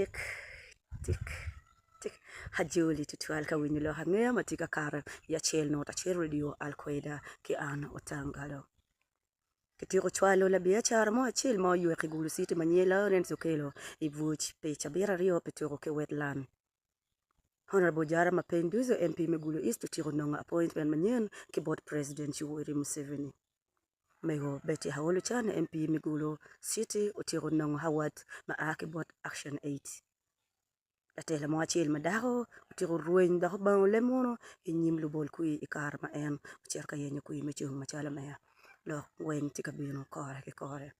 Tik, tik, tik. Ajoli tutwal ka winyo lok angeya ma tye ka kato i acel not acel radio Alqueda ki an Otangalo. Kityeko cwalo labiacara mo acel ma oywek i Gulu City ma nyinge Lawrence Okello i buc pi cabit aryo pi tuko ki wetland. Honourable Jara Mapenduzi MP me Gulu East otyeko nongo appointment manyen ki bot President Yoweri Museveni. Mego Betty Haolu Chan MP me Gulu City otyeko nongo award ma a ki bot Action Aid. Latela mo acel ma dako otyeko rweny dok obango leb munu i nyim lubol kwir i kare ma en ocito ka yenyo kwir me cung macalo meya. Lok weng tye ka bino kore ki kore.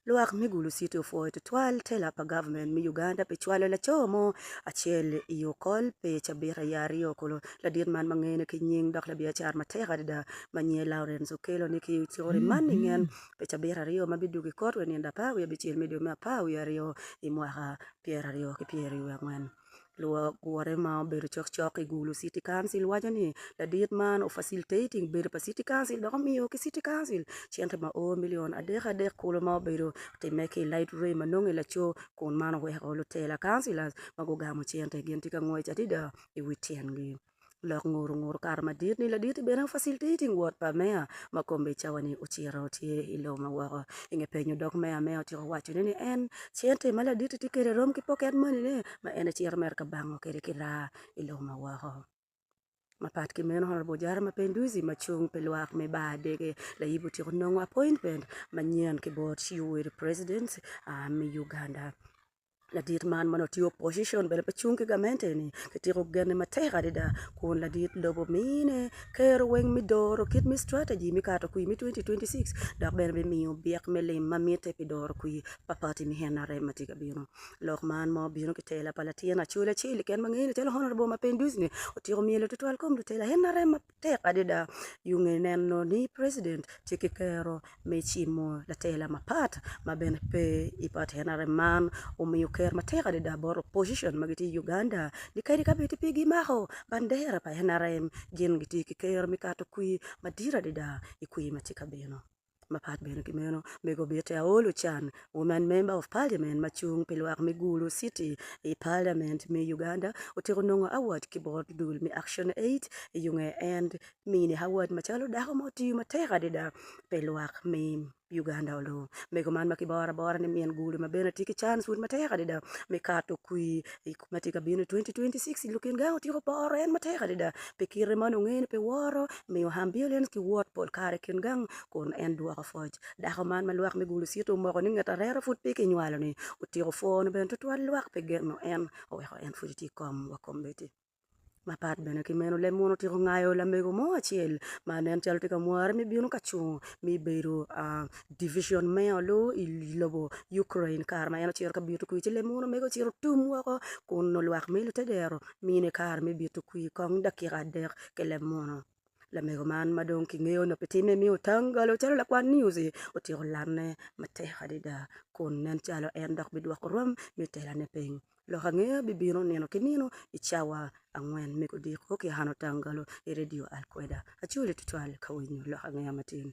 Lwak me Gulu City opwoyo tutwal tela pa gavment me Uganda pi cwalo laco mo acel i okol pi cabit aye aryo kulu. Ladit man ma ngene ki nying dok labiacara matek adada ma nyinge Lawrence Okello ni kiciko riman ningen pi cabit aryo ma bidwogo i kot wa i nino apar wiye abicel me dwe me apar wiye aryo i mwaka pyeraryo ki pyeraryo wiye angwen. Lugure ma obedo cokcok i Gulu City Council waco ni ladit man o facilitating bedo pa City Council dok omiyo ki City Council cente ma o milion adek adek kulu ma obedo timme ki i light rail ma nongo i laco kun man oweko lutela councilors ma gugamo cente gin tye ka ngwec adada i wi tyengi. Lok nguru nguru kare madit ni laditi bene facilitating wot pa meya ma kombe i cawa ni ocito tye i lobo ma woko. I nge penyo dog meya, meya otyeko waco ne ni en cente ma laditi tye kwede rom ki pocket money ne ma en ecito mere ka bango kwede ki raa i lobo ma woko. Mapat ki meno Honourable Ojara Mapenduzi ma cung pi lwak me bar adege layib otyeko nongo appointment manyen ki bot Yoweri President me Uganda. Ladit man ma onongo tye opposition bene pe cung ki gamente ni kityeko gene matek adada kun ladit lobo mine kero weng me doro kit me strategy me kato kwir me 2026 dok bene bimiyo byek me lim ma mitte pi doro kwir pa party me NRM ma tye ka bino. Lok man ma obino ki tela pa latin Acholi acel keken ma ngene calo Honourable Mapenduzi ni otyeko myelo tutwal kom lutela NRM matek adada yunge neno ni president tye ki kero me cimo latela mapat ma bene pe i party NRM man omiyo ker matek adada bot opposition ma gitye i Uganda ni kadi ka bed pe gimako bandera pa NRM gin gitye ki ker me kato kwir madit adada i kwir ma tye ka bino. Mapat bene ki meno, mego Betty Aol Ochan, Woman Member of Parliament ma cung pi lwak me Gulu City i Parliament me Uganda otyeko nongo award ki bot dul me Action Aid i yunge en mine award macalo dako ma otiyo matek adada pi lwak me Uganda olu. Mego man ma kiboro abora ni min Gulu ma bene tye ki chance pud matek adada me kato kwir ma tye ka bino i 2026 lukin gang otyeko poro en matek adada pi kite ma onongo ngene pi woro miyo ambulance ki wot pol kare i kin gang kun en dwoko pwoc. Dako man ma lwak me Gulu City omoko ni nget arero pud pe kinywalo-ni otyeko pwono bene tutwal lwak pi geno en oweko en pud etye i kom wa kombeddi. Mapat bene ki meno, leb munu otyeko ngayo lamego mo acel ma nen calo tye ka mware me bino ka cungo me bedo division mayor lu i lobo Ukraine kare ma en ocito ka bito kwir ci leb munu mege ocito otum woko kun lwak me lutedero mine kare me bito kwir kong dakika adek ki leb munu. Lamego man ma dong kingeyo nyo pi timme me otangalo calo lakwan news-ci otyeko lanne matek adada kun nen calo en dok bidwoko rwom me telane piny. Lok angeya bibino nino ki nino i cawa angwen me odiko ki an Otangalo i redio Alkweda. Acwali tutwal ka winyo lok angeya matin.